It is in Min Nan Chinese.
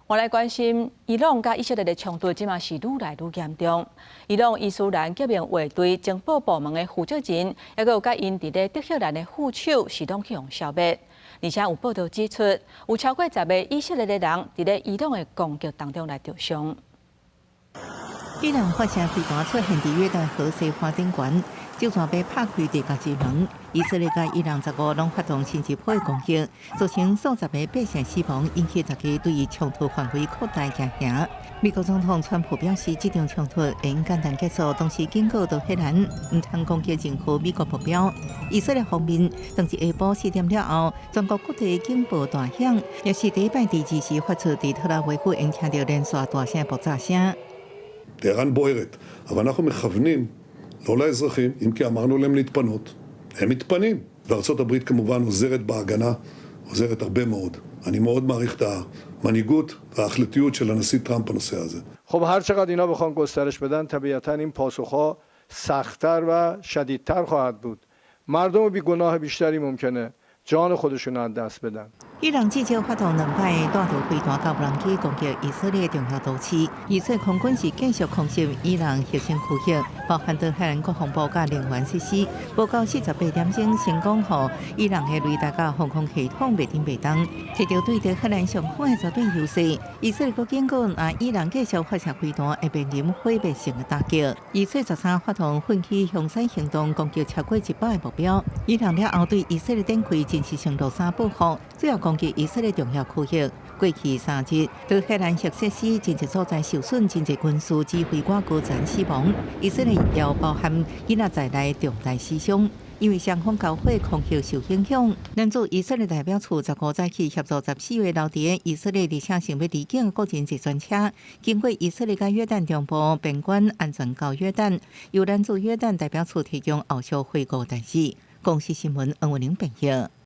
我來關心伊朗佮以色列的衝突，這馬是愈來愈嚴重。伊朗伊斯蘭革命衛隊情報部門的負責人，抑閣有佮𪜶佇咧德黑蘭的副手，是攏去予消滅。而且有報道指出，有超過十個以色列的人佇咧伊朗的攻擊當中來著傷。伊朗發射飛彈出現佇約旦河西發電館，就準備拍開地獄之門。以色列佮伊朗十五攏發動新一波攻擊，造成數十个百姓死亡，引起大家對於衝突範圍擴大驚嚇。美國總統川普表示，這場衝突會簡單結束，同時警告德黑蘭毋通攻擊任何美國目標。以色列方面，當日下晡4點了後，全國各地警報大響，也是第一擺佇二時發出佇特拉維夫會聽著連續大聲爆炸聲。 טהרן בוערת, אבל אנחנו מכוונים לא לאזרחים, אם כי אמרנו להם להתפנות. הם מתפנים. וארצות הברית כמובן עוזרת בהגנה, עוזרת הרבה מאוד. אני מאוד מעריך את המנהיגות וההחלטיות של הנשיא טראמפ בנושא הזה. خب هر چقدر اینا بخوان گسترش بدن طبیعتا این پاسخها سختتر و شدیدتر خواهد بود. مردم بیگناه بیشتری ممکنه جان خودشون از دست بدن. 伊朗至少發動兩擺彈道飛彈佮無人機攻擊以色列重要都市。以色列空軍是繼續空襲伊朗核心區域，包含德黑蘭國防部佮能源設施。無夠48點鐘成功予伊朗的雷達佮防空系統袂振袂動，提著對德黑蘭上空的絕對優勢。以色列閣警告，若伊朗繼續發射飛彈，會面臨毀滅性的打擊。以色列13發動奮起雄獅行動，攻擊超過100個目標。伊朗了後對以色列展開軍事行動三報復，主要攻擊以色列重要區域。過去3日，德黑蘭核設施真濟所在受損，真濟軍事指揮官高層死亡。以色列也包含囡仔在內重大死傷，因為雙方交火空域受影響。咱駐以色列代表處十五早起協助14個留佇以色列而且想欲離境國人坐專車，經過以色列佮約旦中部邊關安全到約旦，由咱駐約旦代表處提供後續回國代誌。公視新聞黃文玲編譯。